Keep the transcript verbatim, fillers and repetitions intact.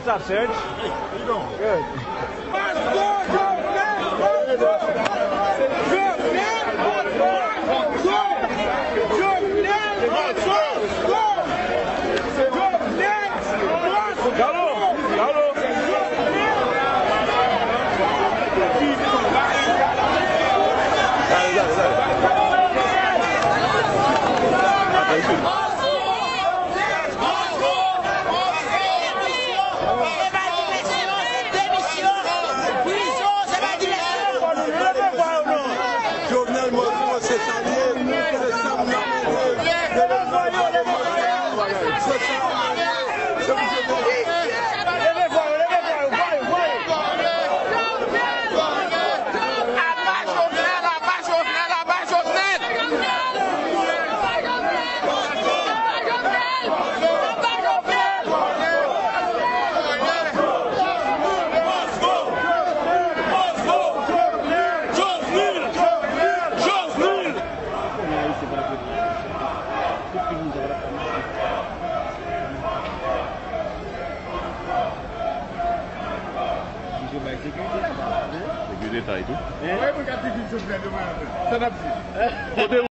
What's up, Serge? How you doing? Good. Must go, Jovenel, must go! Jovenel, must go! Jovenel, must go! Jovenel, must go! Galo, galo. Jovenel Moïse, se sa l ye, se sa m nan mete. Se sa l ye, se pou se Aba Jovenel, aba Jovenel, aba Jovenel! Sekirite ta etou. Kote